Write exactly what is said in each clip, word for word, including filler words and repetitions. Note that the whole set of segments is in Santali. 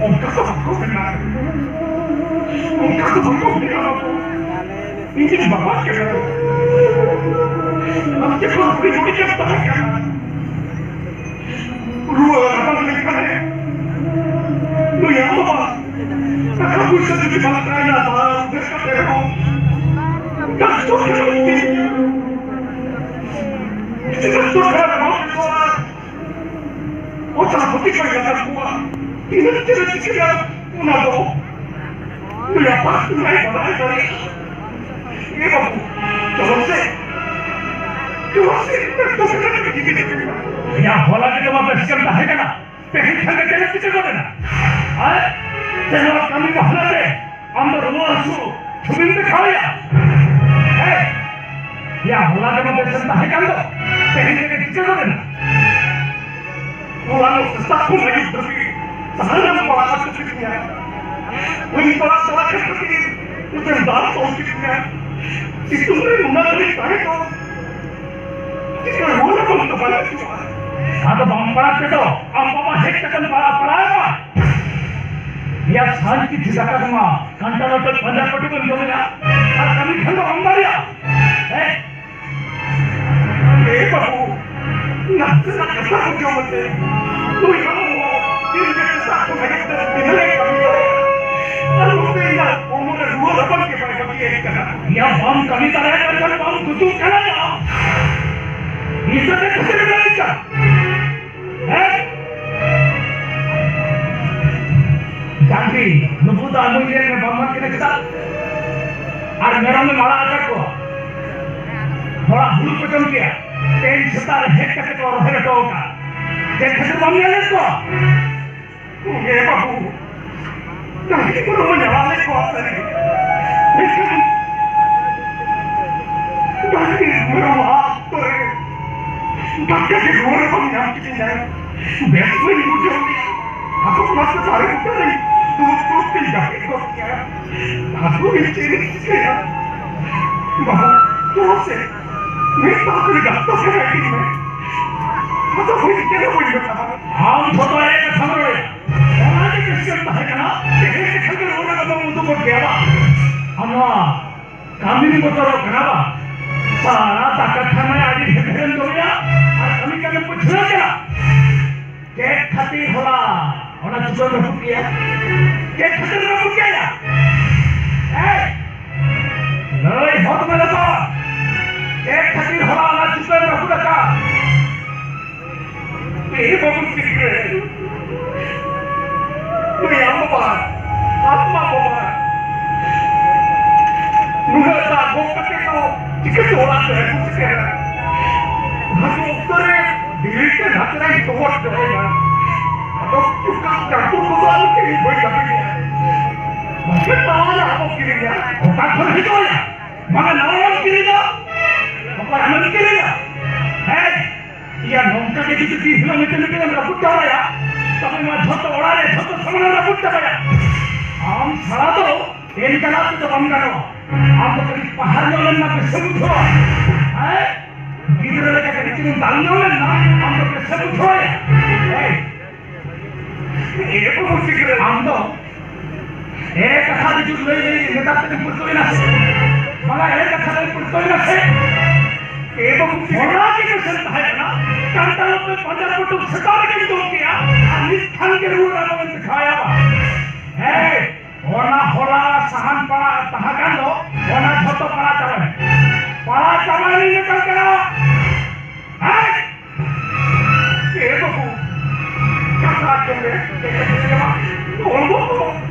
ᱚᱱᱠᱟ ᱫᱚ ᱵᱟᱠᱚ ᱵᱮᱱᱟᱣ᱾ ᱚᱱᱠᱟ ᱫᱚ ᱵᱟᱠᱚ ᱵᱮᱱᱟᱣ᱾ ᱤᱧ ᱨᱮᱱ ᱵᱟᱵᱟ ᱠᱟᱱᱟ᱾ ᱟᱢ ᱡᱚᱠᱷᱚᱱ ᱦᱩᱰᱤᱧ ᱦᱩᱰᱤᱧ ᱮᱢ ᱛᱟᱦᱮᱸ ᱠᱟᱱᱟ, ᱨᱩᱣᱟᱹ ᱨᱟᱵᱟᱝ ᱞᱮᱱᱠᱷᱟᱱᱮ ᱱᱩᱭ ᱟᱢ ᱵᱟᱵᱟ ᱴᱟᱠᱟ ᱯᱩᱭᱥᱟᱹ ᱡᱩᱫᱤ ᱵᱟᱝ ᱛᱟᱦᱮᱱᱟ, ᱵᱟᱝ ᱩᱫᱷᱟᱹᱨ ᱠᱟᱛᱮ ᱨᱮᱦᱚᱸ ᱰᱟᱠᱛᱚᱨ ᱠᱷᱟᱱᱟ ᱤᱫᱤ᱾ ᱰᱟᱠᱛᱚᱨ ᱠᱷᱟᱱᱟ ᱨᱮᱦᱚᱸ ᱚᱡᱷᱟ ᱵᱩᱫᱷᱤ ᱠᱚ ᱞᱟᱜᱟᱣ ᱠᱚᱣᱟ᱾ ᱛᱤᱱᱟᱹᱜ ᱪᱮᱦᱨᱟ ᱪᱤᱠᱟᱹᱜᱼᱟ ᱚᱱᱟ ᱫᱚ ᱱᱩᱭ ᱟᱯᱟᱛ ᱱᱩᱭ ᱵᱟᱲᱟᱭ ᱫᱟᱲᱮᱭᱟᱜᱼᱟ᱾ ᱮ ᱵᱟᱹᱵᱩ, ᱪᱚᱞᱚ ᱥᱮ, ᱪᱚᱞᱚ ᱥᱮ, ᱰᱟᱠᱛᱚᱨ ᱠᱷᱟᱱᱟ ᱨᱮ ᱤᱫᱤ ᱠᱟᱛᱮ᱾ ᱭᱟ, ᱦᱚᱞᱟ ᱜᱮ ᱛᱚ ᱵᱟᱯᱮ ᱥᱤᱠᱟᱨ ᱛᱟᱦᱮᱸ ᱠᱟᱱᱟ᱾ ᱛᱮᱦᱮᱧ ᱠᱷᱟᱱ ᱜᱮ ᱪᱮᱫ ᱪᱤᱠᱟᱹ ᱜᱚᱫ ᱮᱱᱟ? ᱟᱨ ᱛᱮᱦᱮᱧ ᱠᱟᱹᱢᱤ ᱵᱟᱦᱟᱱᱟ ᱛᱮ ᱟᱢ ᱫᱚ ᱨᱩᱣᱟᱹ ᱦᱟᱹᱥᱩ ᱪᱷᱩᱵᱤᱢ ᱫᱮᱠᱷᱟᱣᱮᱭᱟ? ᱦᱮᱸ? ᱭᱟ, ᱦᱚᱞᱟ ᱜᱮ ᱢᱟ ᱵᱮᱥᱮᱢ ᱛᱟᱦᱮᱸ ᱠᱟᱱ ᱫᱚ, ᱛᱮᱦᱮᱧ ᱜᱮ ᱪᱤᱠᱟᱹ ᱜᱚᱫ ᱮᱱᱟ? ᱦᱚᱞᱟ ᱱᱚᱜ ᱥᱮᱛᱟᱜ ᱠᱷᱚᱱ ᱟᱹᱭᱩᱵ ᱫᱷᱟᱹᱵᱤᱡ ᱥᱟᱦᱟᱱᱮᱢ ᱯᱟᱲᱟᱜ ᱦᱚᱪᱚ ᱠᱤᱫᱤᱧᱟ᱾ ᱵᱟᱹᱧ ᱯᱟᱲᱟᱜ ᱫᱟᱲᱮ ᱠᱷᱟᱹᱛᱤᱨ ᱢᱤᱫᱴᱮᱱ ᱫᱟᱞ ᱛᱚᱞ ᱠᱤᱫᱤᱧᱟ᱾ ᱥᱤᱛᱩᱝ ᱨᱮ ᱱᱩᱱᱟᱹᱜ ᱜᱷᱟᱹᱲᱤᱡ ᱛᱟᱦᱮᱸ ᱠᱚᱜ ᱪᱮᱫ ᱠᱚ ᱨᱩᱣᱟᱹᱲ ᱠᱷᱚᱱ ᱫᱚ ᱵᱟᱭ ᱦᱤᱡᱩᱜᱼᱟ᱾ ᱟᱫᱚ ᱵᱟᱢ ᱯᱟᱲᱟᱜ ᱛᱮᱫᱚ ᱟᱢ ᱵᱟᱵᱟ ᱦᱮᱡ ᱠᱟᱛᱮᱢ ᱯᱟᱲᱟᱜ, ᱯᱟᱲᱟᱜ ᱢᱟ᱾ ᱭᱟ ᱥᱟᱱ ᱠᱤᱪᱷᱩ ᱫᱟᱠᱟ ᱠᱚᱢᱟ ᱠᱟᱱᱴᱟ ᱞᱚᱴᱚᱡ ᱯᱟᱸᱡᱟ ᱯᱟᱹᱴᱩ ᱵᱮᱱ ᱡᱚᱢᱮᱜᱼᱟ ᱟᱨ ᱠᱟᱹᱢᱤ ᱠᱷᱟᱱ ᱫᱚ ᱟᱢ ᱵᱟᱨᱭᱟ᱾ ᱦᱮᱸ? ᱮ ᱵᱟᱹᱵᱩ, ᱱᱟᱥᱮᱱᱟᱜ ᱠᱟᱛᱷᱟ ᱠᱚ ᱡᱚᱢ ᱟᱛᱮ ᱱᱩᱭ ᱦᱚᱲ ᱦᱚᱸ ᱛᱤᱱ ᱨᱮ ᱥᱮᱛᱟᱜ ᱠᱷᱚᱱ ᱟᱹᱭᱩᱵ ᱫᱷᱟᱹᱵᱤᱡ ᱛᱤᱱᱟᱹᱜ ᱮ ᱠᱟᱹᱢᱤ ᱫᱟᱲᱮᱭᱟᱜᱼᱟ? ᱟᱨ ᱱᱚᱛᱮ ᱤᱧᱟᱹᱜ ᱦᱚᱲᱢᱚ ᱨᱮ ᱨᱩᱣᱟᱹ ᱨᱟᱵᱟᱝ ᱜᱮ ᱵᱟᱭ ᱵᱟᱹᱜᱤᱭᱟᱹᱧ ᱠᱟᱱᱟ᱾ ᱭᱟ ᱵᱟᱢ ᱠᱟᱹᱢᱤ ᱫᱟᱲᱮᱭᱟᱜ ᱠᱟᱱ ᱠᱷᱟᱱ ᱵᱟᱢ ᱜᱩᱡᱩᱜ ᱠᱟᱱᱟ ᱭᱟ? ᱱᱤᱛᱚᱜ ᱫᱚ ᱠᱷᱟᱹᱛᱤᱨ ᱢᱮᱱᱟᱜ ᱠᱟᱱ᱾ ᱦᱮᱸ? ᱰᱟᱝᱨᱤ, ᱱᱩᱠᱩ ᱫᱚ ᱟᱹᱜᱩᱭ ᱞᱮ ᱢᱮ, ᱵᱟᱢ ᱢᱟᱜ ᱠᱤᱱᱟ ᱪᱮᱫᱟᱜ? ᱟᱨ ᱢᱮᱨᱚᱢ ᱮᱢ ᱟᱲᱟᱜ ᱟᱠᱟᱫ ᱠᱚᱣᱟ, ᱦᱚᱲᱟᱜ ᱦᱩᱲᱩ ᱠᱚ ᱡᱚᱢ ᱠᱮᱜᱼᱟ, ᱛᱮᱦᱮᱧ ᱥᱮᱛᱟᱜ ᱨᱮ ᱦᱮᱡ ᱠᱟᱛᱮ ᱠᱚ ᱨᱚᱦᱮᱫ ᱦᱚᱴᱚ ᱟᱠᱟᱫ, ᱪᱮᱫ ᱠᱷᱟᱹᱛᱤᱨ ᱵᱟᱢ ᱧᱮᱞ ᱞᱮᱫ ᱠᱚᱣᱟ? ᱮ ᱵᱟᱹᱵᱩ, ᱰᱟᱝᱨᱤ ᱠᱚ ᱨᱚᱦᱚᱭ ᱟᱲᱟᱜ ᱞᱮᱫ ᱠᱚᱣᱟ ᱥᱟᱹᱨᱤ ᱜᱮ, ᱢᱮᱱᱠᱷᱟᱱ ᱰᱟᱝᱨᱤ ᱢᱮᱨᱚᱢ ᱟᱲᱟᱜ ᱚᱠᱛᱚ ᱨᱮ ᱴᱟᱴᱠᱟ ᱜᱮ ᱨᱩᱣᱟᱹ ᱨᱟᱵᱟᱝ ᱧᱟᱢ ᱠᱤᱫᱤᱧᱟ᱾ ᱵᱮᱥ ᱵᱟᱹᱧ ᱵᱩᱡᱷᱟᱹᱣ ᱞᱮᱫᱟ᱾ ᱟᱫᱚ ᱚᱱᱟᱛᱮ ᱫᱟᱨᱮ ᱵᱩᱴᱟᱹ ᱨᱮ ᱫᱩᱲᱩᱵ ᱫᱩᱲᱩᱵ ᱛᱮᱧ ᱡᱟᱹᱯᱤᱫ ᱜᱚᱫ ᱠᱮᱫᱟ᱾ ᱟᱫᱚ ᱤᱧ ᱪᱮᱫ ᱤᱧ ᱪᱤᱠᱟᱹᱭᱟ? ᱵᱟᱹᱵᱩ, ᱪᱚᱞᱚ ᱥᱮ, ᱢᱤᱫ ᱫᱷᱟᱣ ᱠᱷᱟᱹᱞᱤ ᱰᱟᱠᱛᱚᱨ ᱠᱷᱟᱱᱟ ᱤᱫᱤᱧ ᱢᱮ᱾ ᱟᱫᱚ ᱵᱟᱹᱧ ᱪᱮᱫ ᱦᱚᱸ ᱵᱟᱹᱧ ᱢᱮᱛᱟᱢᱟ᱾ ᱟᱢ ᱡᱷᱚᱛᱚ ᱮᱲᱮ ᱠᱟᱛᱷᱟᱢ ᱨᱚᱲᱮᱫ᱾ ᱚᱱᱟ ᱜᱮ ᱵᱮᱥ ᱱᱚᱣᱟ ᱠᱟᱹᱢᱤ ᱵᱚᱛᱚᱨᱚᱜ ᱠᱟᱱᱟ ᱵᱟ? ᱥᱟᱞᱟ ᱫᱟᱠᱟ ᱠᱷᱟᱱ ᱢᱟ ᱟᱹᱰᱤ ᱰᱷᱮᱨ ᱰᱷᱮᱨᱮᱢ ᱡᱚᱢᱮᱜᱼᱟ ᱟᱨ ᱠᱟᱹᱢᱤ ᱠᱟᱹᱢᱤ ᱯᱟᱹᱪᱷᱞᱟᱹ ᱠᱟᱱᱟ᱾ ᱪᱮᱫ ᱠᱷᱟᱹᱛᱤᱨ ᱦᱚᱞᱟ ᱚᱱᱟ ᱪᱩᱠᱟᱹᱢ ᱨᱟᱹᱯᱩᱫ ᱠᱮᱜᱼᱟ? ᱪᱮᱫ ᱠᱷᱟᱹᱛᱤᱨ ᱨᱟᱹᱯᱩᱫ ᱠᱮᱜᱼᱟ? ᱮᱭ! ᱞᱟᱹᱭ ᱦᱚᱫ ᱢᱮ ᱞᱮ ᱛᱚ᱾ ᱪᱮᱫ ᱠᱷᱟᱹᱛᱤᱨ ᱦᱚᱞᱟ ᱚᱱᱟ ᱪᱩᱠᱟᱹᱢ ᱨᱟᱹᱯᱩᱫ ᱟᱠᱟᱫ? ᱮ ᱵᱟᱹᱵᱩ ᱛᱤᱠᱤᱱ ᱨᱮ, ᱱᱩᱭ ᱟᱢ ᱵᱟᱵᱟ, ᱟᱢ ᱢᱟ ᱵᱟᱵᱟ, ᱱᱩᱱᱟᱹᱜ ᱫᱟᱜ ᱜᱚᱜ ᱠᱟᱛᱮ ᱫᱚ ᱪᱤᱠᱟᱹᱛᱮ ᱚᱲᱟᱜ ᱫᱚ ᱟᱹᱜᱩ ᱥᱮᱴᱮᱨᱟ? ᱵᱷᱟᱜᱮ ᱚᱠᱛᱚ ᱨᱮ ᱫᱤᱞᱤ ᱛᱮ ᱱᱟᱛᱮ ᱨᱮᱧ ᱫᱚᱦᱚ ᱦᱚᱴᱚ ᱠᱟᱭᱟ᱾ ᱟᱫᱚ ᱪᱩᱠᱟᱹ ᱪᱟᱹᱯᱩ ᱠᱚᱫᱚ ᱟᱞᱚ ᱠᱤᱨᱤᱧ ᱵᱟᱹᱧ ᱠᱟᱹᱢᱤᱭᱟ᱾ ᱵᱷᱟᱜᱮ ᱛᱟᱣᱟ ᱨᱮ ᱟᱵᱚ ᱠᱤᱨᱤᱧᱟ, ᱚᱠᱟ ᱠᱷᱚᱱ ᱦᱤᱡᱩᱜᱼᱟ? ᱵᱟᱝᱟ, ᱱᱟᱣᱟ ᱵᱚᱱ ᱠᱤᱨᱤᱧᱟ, ᱚᱠᱚᱭ ᱟᱢᱮᱢ ᱠᱤᱨᱤᱧᱟ? ᱦᱮᱸ? ᱤᱭᱟ, ᱱᱚᱝᱠᱟ ᱜᱮ ᱡᱩᱫᱤ ᱫᱤᱱ ᱦᱤᱞᱳᱜ ᱢᱤᱫᱴᱮᱱ ᱢᱤᱫᱴᱮᱱ ᱮᱢ ᱨᱟᱹᱯᱩᱫ ᱪᱟᱵᱟᱭᱟ, ᱛᱚᱵᱮ ᱢᱟ ᱡᱷᱚᱛᱚ ᱚᱲᱟᱜ ᱨᱮ ᱡᱷᱚᱛᱚ ᱥᱟᱢᱟᱱ ᱮᱢ ᱨᱟᱹᱯᱩᱫ ᱪᱟᱵᱟᱭᱟ᱾ ᱟᱢ ᱥᱟᱞᱟ ᱫᱚ ᱮᱱ ᱪᱟᱞᱟᱜ ᱛᱮᱫᱚ ᱵᱟᱢ ᱜᱟᱱᱚᱜᱼᱟ᱾ ᱟᱢ ᱫᱚ ᱠᱟᱹᱴᱤᱡ ᱯᱟᱦᱟᱨ ᱧᱚᱜ ᱞᱮᱱ ᱢᱟ ᱵᱮᱥᱮᱢ ᱵᱩᱡᱷᱟᱹᱣᱟ᱾ ᱦᱮᱸ? ᱜᱤᱫᱽᱨᱟᱹ ᱞᱮᱠᱟ ᱠᱟᱹᱴᱤᱡ ᱪᱩᱞᱩᱝ ᱫᱟᱞ ᱧᱚᱜ ᱞᱮᱱ ᱢᱟ, ᱟᱢ ᱫᱚ ᱵᱮᱥᱮᱢ ᱵᱩᱡᱷᱟᱹᱣᱟ᱾ ᱦᱮᱸ? ᱮ ᱵᱟᱹᱵᱩ ᱪᱤᱠᱟᱹ? ᱟᱢ ᱫᱚ ᱮᱲᱮ ᱠᱟᱛᱷᱟ ᱫᱚ ᱡᱩᱫᱤ ᱞᱟᱹᱭ ᱞᱟᱹᱭ ᱱᱮᱛᱟᱨ ᱛᱮᱢ ᱯᱟᱹᱨᱠᱟᱹᱣ ᱮᱱᱟ ᱥᱮ? ᱵᱟᱝᱟ, ᱮᱲᱮ ᱠᱟᱛᱷᱟ ᱞᱟᱹᱭ ᱯᱟᱹᱨᱠᱟᱹᱣ ᱮᱱᱟ ᱥᱮ? ᱮ ᱵᱟᱹᱵᱩ ᱪᱤᱠᱟᱹ? ᱚᱱᱟ ᱜᱮ ᱯᱮᱥᱮᱱ ᱛᱟᱦᱮᱸ ᱠᱟᱱᱟ᱾ ᱠᱟᱱᱴᱟ ᱞᱚᱯᱮ ᱯᱟᱸᱡᱟ ᱯᱟᱹᱴᱩᱠ ᱥᱮᱛᱟ ᱞᱮᱠᱟᱧ ᱫᱚᱦᱚ ᱠᱮᱜᱼᱟ᱾ ᱟᱨ ᱱᱤᱛ ᱠᱷᱟᱱ ᱜᱮ ᱨᱩᱣᱟᱹᱲ ᱟᱞᱚ ᱢᱮᱱᱛᱮ ᱠᱷᱟᱭᱟᱣᱟ᱾ ᱦᱮᱸ, ᱚᱱᱟ ᱦᱚᱞᱟ ᱥᱟᱦᱟᱱ ᱯᱟᱲᱟ ᱛᱟᱦᱮᱸ ᱠᱟᱱ ᱫᱚ, ᱚᱱᱟ ᱡᱷᱚᱛᱚ ᱯᱟᱲᱟ ᱪᱟᱵᱟᱭᱮᱱᱟ᱾ ᱯᱟᱲᱟ ᱪᱟᱵᱟᱭᱮᱱᱟ ᱢᱮᱛᱟᱢ ᱠᱟᱱᱟ᱾ ᱦᱮᱸ? ᱮ ᱵᱟᱹᱵᱩ, ᱠᱟᱛᱷᱟ ᱟᱸᱡᱚᱢ ᱢᱮ᱾ ᱦᱚᱲᱢᱚ ᱠᱚ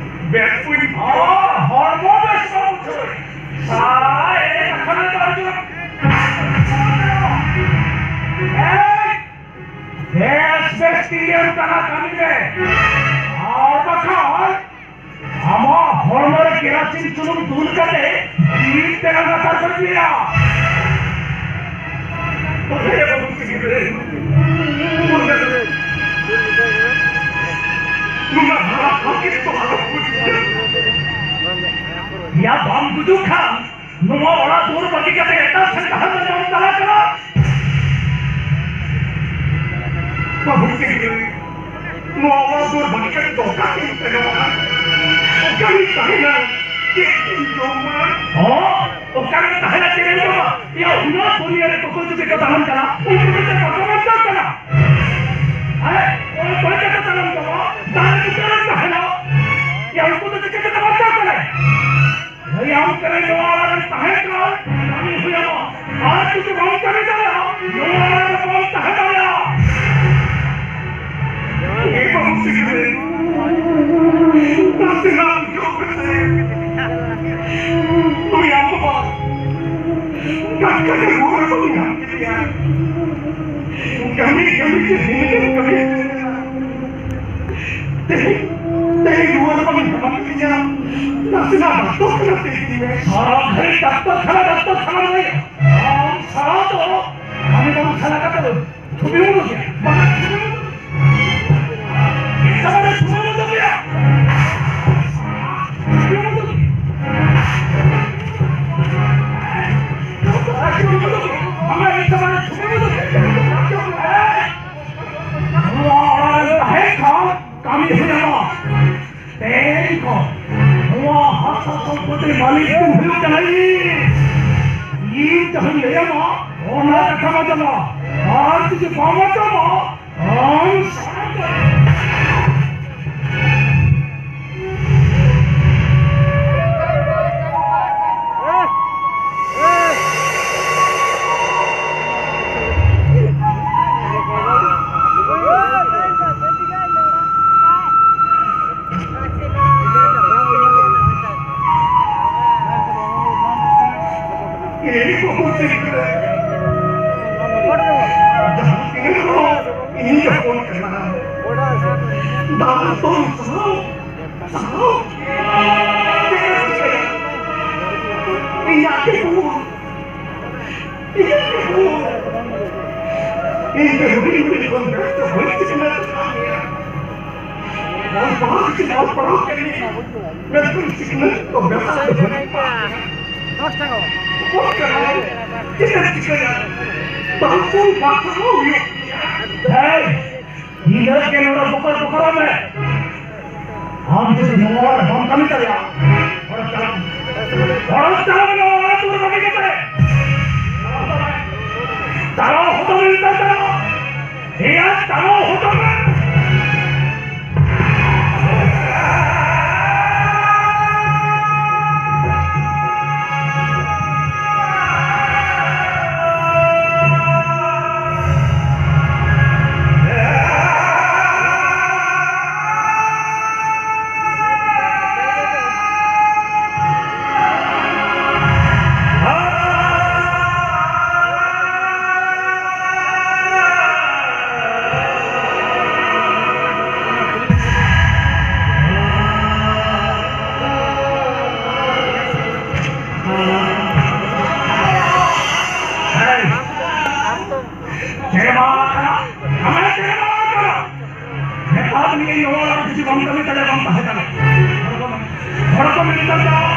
ᱵᱮᱥ ᱵᱟᱹᱧ ᱵᱩᱡᱷᱟᱹᱣᱟ᱾ ᱦᱚᱲᱢᱚ ᱵᱮᱥ ᱵᱟᱢ ᱵᱩᱡᱷᱟᱹᱣᱟ? ᱥᱟᱞᱟ, ᱮᱲᱮ ᱠᱟᱛᱷᱟ ᱢᱮᱱ ᱫᱚ ᱟᱹᱰᱤ ᱡᱳᱨ᱾ ᱮᱭ! ᱵᱮᱥ ᱵᱮᱥ ᱛᱤᱨᱮᱢ ᱠᱟᱱᱟ ᱠᱟᱹᱢᱤ ᱢᱮ᱾ ᱟᱨ ᱵᱟᱠᱷᱟᱱ ᱟᱢᱟᱜ ᱦᱚᱲᱢᱚ ᱨᱮ ᱠᱮᱨᱟᱥᱤᱱ ᱥᱩᱱᱩᱢ ᱫᱩᱞ ᱠᱟᱛᱮ ᱡᱤᱣᱤ ᱛᱮ ᱞᱟᱛᱟᱨ ᱠᱚ ᱤᱫᱤᱭᱟ᱾ ᱱᱩᱱᱟᱹᱜ ᱦᱟᱲᱟᱢ ᱦᱟᱹᱯᱤᱫ ᱫᱚ ᱟᱞᱚ ᱵᱩᱡᱽ᱾ ᱭᱟ ᱵᱟᱢ ᱜᱩᱡᱩᱜ ᱠᱷᱟᱱ ᱱᱚᱣᱟ ᱚᱲᱟᱜ ᱫᱩᱣᱟᱹᱨ ᱵᱟᱹᱜᱤ ᱠᱟᱛᱮ ᱮᱴᱟᱜ ᱥᱮᱫ ᱰᱟᱦᱟᱨ ᱫᱚ ᱵᱟᱢ ᱪᱟᱞᱟᱜ ᱠᱟᱱᱟ? ᱵᱟᱹᱵᱩ ᱛᱤᱨᱞᱟᱹ, ᱱᱚᱣᱟ ᱚᱲᱟᱜ ᱫᱩᱣᱟᱹᱨ ᱵᱟᱹᱜᱤ ᱠᱟᱛᱮ ᱫᱚ ᱚᱠᱟ ᱛᱮᱢ ᱥᱮᱱᱚᱜᱼᱟ? ᱚᱠᱟᱨᱮᱢ ᱛᱟᱦᱮᱱᱟ? ᱪᱮᱫ ᱮᱢ ᱡᱚᱢᱟ? ᱛᱟᱦᱮᱱᱟ ᱪᱮᱫ ᱮᱢ ᱡᱚᱢᱟ? ᱭᱟ, ᱩᱱᱟᱹᱜ ᱫᱩᱱᱤᱭᱟᱹ ᱨᱮ ᱠᱚᱠᱚᱭ ᱡᱩᱫᱤ ᱠᱚ ᱛᱟᱦᱮᱱ ᱠᱟᱱᱟ, ᱩᱱᱠᱩ ᱫᱚ ᱪᱮᱫ ᱵᱟᱠᱚ ᱵᱟᱧᱪᱟᱣ ᱠᱟᱱᱟ? ᱦᱮᱸ? ᱚᱠᱚᱭ ᱠᱚ ᱛᱟᱦᱮᱱ ᱡᱚᱢᱟ? ᱫᱟᱨᱮ ᱵᱩᱴᱟᱹ ᱨᱮ ᱛᱟᱦᱮᱱᱟ᱾ ᱭᱟ, ᱩᱱᱠᱩ ᱫᱚ ᱪᱤᱠᱟᱹ ᱛᱮᱠᱚ ᱵᱟᱧᱪᱟᱣ ᱠᱟᱱᱟ? ᱞᱟᱹᱭᱟᱢ ᱠᱟᱹᱱᱟᱹᱧ, ᱱᱚᱣᱟ ᱚᱲᱟᱜ ᱨᱮ ᱛᱟᱦᱮᱸ ᱠᱟᱱ ᱠᱟᱹᱢᱤ ᱦᱩᱭ ᱟᱢᱟ᱾ ᱟᱨ ᱡᱩᱫᱤ ᱵᱟᱢ ᱠᱟᱹᱢᱤ ᱫᱟᱲᱮᱭᱟᱜᱼᱟ, ᱱᱚᱣᱟ ᱚᱲᱟᱜ ᱨᱮ ᱵᱟᱢ ᱛᱟᱦᱮᱸ ᱫᱟᱲᱮᱭᱟᱜᱼᱟ᱾ ᱮ ᱵᱟᱹᱵᱩ ᱥᱤᱠᱨᱤ, ᱱᱟᱥᱮᱱᱟᱜ ᱵᱩᱡᱷᱟᱹᱣ ᱯᱮᱥᱮ᱾ ᱱᱩᱭ ᱟᱢ ᱵᱟᱵᱟ ᱴᱟᱴᱠᱟ ᱜᱮ ᱨᱩᱣᱟᱹ ᱨᱟᱵᱟᱝ ᱧᱟᱢ ᱠᱮᱫᱮᱭᱟ᱾ ᱠᱟᱹᱢᱤ, ᱠᱟᱹᱢᱤ ᱛᱮ ᱫᱤᱱ ᱜᱮ ᱠᱟᱹᱢᱤ᱾ ᱛᱮᱦᱮᱧ, ᱛᱮᱦᱮᱧ ᱨᱩᱣᱟᱹ ᱨᱟᱵᱟᱝ ᱧᱟᱢ ᱠᱮᱫᱮᱭᱟ᱾ ᱱᱟᱥᱮᱱᱟᱜ ᱰᱟᱠᱛᱚᱨ ᱠᱷᱟᱱᱟ ᱛᱮ ᱤᱫᱤ ᱢᱮ᱾ ᱥᱟᱨᱟ ᱜᱷᱟᱹᱲᱤᱡ ᱰᱟᱠᱛᱚᱨ ᱠᱷᱟᱱᱟ, ᱰᱟᱠᱛᱚᱨ ᱠᱷᱟᱱᱟ ᱞᱟᱹᱭ᱾ ᱟᱢ ᱥᱟᱨᱟ ᱫᱚ ᱠᱟᱹᱢᱤ ᱵᱟᱝ ᱥᱟᱞᱟ ᱠᱟᱛᱮ ᱠᱟᱹᱢᱤ ᱦᱩᱭᱩᱜᱼᱟ᱾ ᱛᱮᱦᱮᱧ ᱠᱷᱚᱱ ᱱᱚᱣᱟ ᱦᱟᱥᱟ ᱥᱚᱢᱯᱚᱛᱤ ᱢᱟᱹᱞᱤᱠ ᱫᱚ ᱦᱩᱭᱩᱜ ᱠᱟᱱᱟ ᱤᱧ᱾ ᱤᱧ ᱡᱟᱦᱟᱸᱧ ᱞᱟᱹᱭᱟᱢᱟ, ᱚᱱᱟ ᱠᱟᱛᱷᱟ ᱢᱟ ᱪᱟᱞᱟᱜ᱾ ᱟᱨ ᱡᱩᱫᱤ ᱵᱟᱢ ᱟᱸᱡᱚᱢᱟ, ᱟᱢ ᱥᱟᱱᱟᱢ ᱤᱧ ᱦᱚᱯᱚᱱ ᱠᱟᱱᱟ᱾ ᱫᱟᱢ ᱛᱚᱞ ᱥᱟᱶ, ᱥᱟᱶ᱾ ᱤᱧᱟᱜ ᱜᱮ ᱵᱷᱩᱞ᱾ ᱤᱧᱟᱜ ᱜᱮ ᱵᱷᱩᱞ᱾ ᱤᱧ ᱫᱚ ᱦᱩᱰᱤᱧ ᱦᱩᱰᱤᱧ ᱠᱷᱚᱱ ᱵᱮᱥ ᱫᱚ ᱵᱟᱹᱧ ᱥᱤᱠᱷᱱᱟᱹᱛ ᱟᱠᱟᱫ ᱢᱮᱭᱟ᱾ ᱚᱞ ᱯᱟᱲᱦᱟᱣ ᱠᱟᱛᱮ ᱚᱞ ᱯᱟᱲᱦᱟᱣ ᱠᱮᱫ ᱢᱮᱭᱟ᱾ ᱢᱮᱱᱠᱷᱟᱱ ᱥᱤᱠᱷᱱᱟᱹᱛ ᱫᱚ ᱵᱮᱥ ᱫᱚ ᱵᱟᱹᱧ ᱯᱟᱲᱦᱟᱣ ᱠᱮᱫᱟ᱾ ᱦᱚᱯᱚᱱ ᱠᱟᱱᱟᱭ᱾ ᱪᱮᱫ ᱮᱢ ᱪᱤᱠᱟᱹᱭᱟ? ᱵᱟᱝ ᱥᱩᱨ ᱵᱟᱝ ᱥᱟᱦᱟᱣ ᱦᱩᱭᱩᱜ ᱛᱤᱧᱟ᱾ ᱦᱮᱸ, ᱧᱤᱫᱟᱹ ᱜᱮ ᱱᱚᱰᱮ ᱵᱚᱠᱚᱨ ᱵᱚᱠᱚᱨᱚᱜ ᱢᱮ᱾ ᱟᱢ ᱡᱩᱫᱤ ᱱᱚᱣᱟ ᱚᱲᱟᱜ ᱨᱮ ᱵᱟᱢ ᱠᱟᱹᱢᱤ ᱫᱟᱲᱮᱭᱟᱜᱼᱟ, ᱚᱲᱟᱜ ᱪᱟᱞᱟᱜ ᱢᱮ᱾ ᱚᱲᱟᱜ ᱪᱟᱞᱟᱜ ᱢᱮ, ᱱᱚᱣᱟ ᱚᱲᱟᱜ ᱫᱩᱣᱟᱹᱨ ᱵᱟᱢ ᱛᱟᱨᱚ ᱦᱚᱴᱚ ᱢᱮ, ᱛᱟᱨᱚ᱾ ᱮᱭᱟ, ᱛᱟᱨᱚ ᱦᱚᱴᱚ ᱢᱮ᱾ ᱪᱮᱫ ᱮᱢ ᱟᱲᱟᱜ ᱠᱟᱱᱟ? ᱟᱢᱮ ᱪᱮᱫ ᱮᱢ ᱟᱲᱟᱜ ᱠᱟᱱᱟ? ᱱᱮᱛᱟᱨ ᱱᱤᱭᱟᱹ ᱱᱚᱣᱟ ᱚᱲᱟᱜ ᱡᱩᱫᱤ ᱵᱟᱢ ᱠᱟᱹᱢᱤ ᱫᱟᱲᱮᱭᱟᱜᱼᱟ, ᱵᱟᱢ ᱛᱟᱦᱮᱸ ᱫᱟᱲᱮᱭᱟᱜᱼᱟ᱾ ᱦᱚᱲ ᱠᱚ ᱢᱮᱱ ᱠᱟᱱ ᱛᱟᱢᱟ,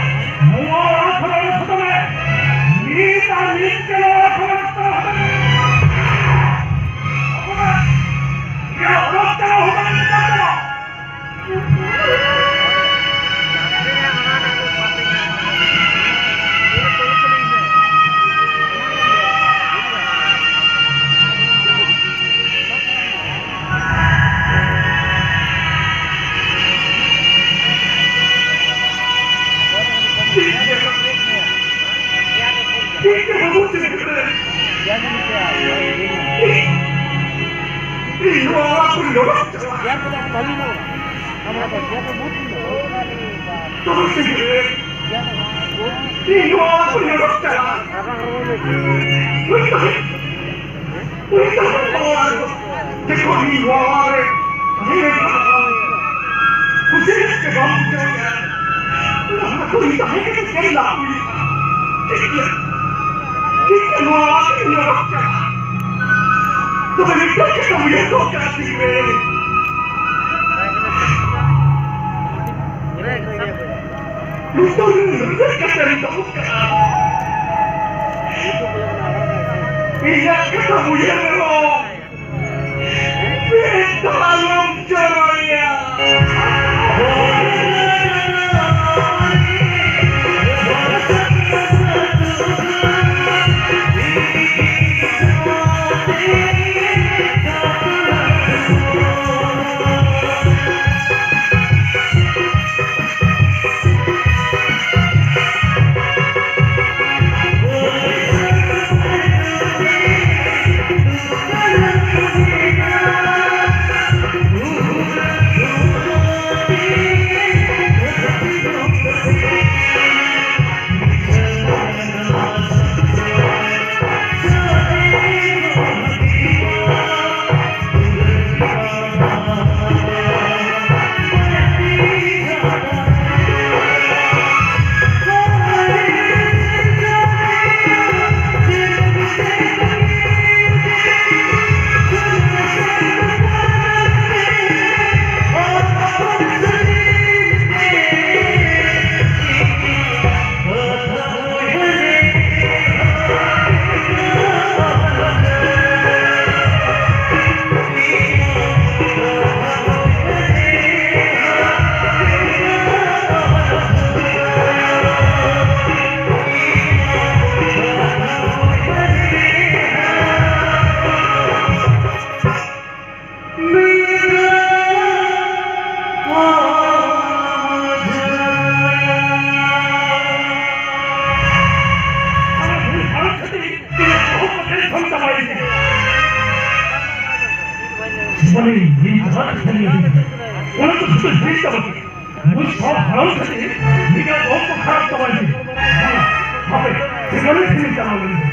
ᱱᱚᱣᱟ ᱚᱲᱟᱜ ᱠᱷᱚᱱ ᱩᱰᱩᱠ ᱠᱚ ᱢᱮ᱾ ᱱᱤᱛ ᱟᱨ ᱱᱤᱛ ᱜᱮ ᱱᱚᱣᱟ ᱚᱲᱟᱜ ᱠᱷᱚᱱ ᱩᱰᱩᱠ ᱠᱚ ᱢᱮ᱾ ᱤᱭᱟᱹ ᱚᱲᱟᱜ ᱪᱟᱞᱟᱣ ᱦᱚᱸ ᱵᱟᱝ ᱢᱮᱛᱟᱜ ᱠᱟᱱᱟ᱾ ᱤᱧ ᱱᱚᱣᱟ ᱠᱚ ᱧᱮᱞᱚᱜ ᱠᱟᱱᱟ᱾ ᱩᱱᱤ ᱫᱚ, ᱩᱱᱤ ᱫᱚ ᱦᱚᱲ ᱫᱚ ᱡᱚᱠᱷᱚᱱ ᱤᱧ ᱱᱚᱣᱟ ᱨᱮ ᱛᱟᱦᱮᱸ ᱠᱟᱱᱟ, ᱠᱩᱥᱤ ᱨᱟᱹᱥᱠᱟᱹ ᱵᱟᱢ ᱵᱩᱡᱷᱟᱹᱣᱮᱫᱼᱟ᱾ ᱚᱱᱟ ᱠᱚ ᱤᱧ ᱛᱟᱦᱮᱸ ᱠᱟᱛᱮ ᱪᱮᱫ ᱞᱟᱵᱷ ᱦᱩᱭᱩᱜᱼᱟ? ᱪᱮᱫ ᱞᱟᱹᱜᱤᱫ? ᱪᱮᱫ ᱱᱚᱣᱟ ᱠᱚ ᱧᱮᱞᱚᱜ ᱠᱟᱱᱟ? ᱛᱚᱵᱮ ᱱᱤᱛᱚᱜ ᱪᱮᱫ ᱮᱢ ᱩᱭᱦᱟᱹᱨ ᱜᱚᱫ ᱠᱟᱜᱼᱟ ᱛᱤᱱ ᱨᱮ? ᱞᱩᱛᱩᱨ ᱨᱮ ᱞᱩᱛᱩᱨ ᱠᱟᱛᱮ ᱫᱚᱦᱚ ᱠᱟᱜᱼᱟ᱾ ᱤᱧᱟᱹᱜ ᱠᱟᱛᱷᱟ ᱩᱭᱦᱟᱹᱨ ᱢᱮ ᱨᱚᱲ᱾ ᱢᱤᱫ ᱫᱷᱟᱣ ᱟᱞᱚᱢ ᱪᱚᱨᱚᱭᱟ᱾ ᱚᱱᱟ ᱫᱚ ᱥᱩᱫᱷᱩ ᱦᱤᱲᱤᱧ ᱪᱟᱵᱟ ᱠᱮᱫᱟ᱾ ᱩᱱᱤ ᱥᱚᱵ ᱦᱟᱨᱟᱣ ᱠᱷᱟᱹᱛᱤᱨ ᱱᱤᱡᱮᱨ ᱚᱞ ᱠᱚ ᱠᱷᱟᱨᱟᱯ ᱪᱟᱵᱟᱭ ᱛᱤᱧᱟ᱾ ᱦᱟᱯᱮ, ᱥᱮᱸᱜᱮᱞ ᱥᱮᱸᱜᱮᱞ ᱪᱟᱞᱟᱣ ᱞᱮᱱ ᱜᱮ᱾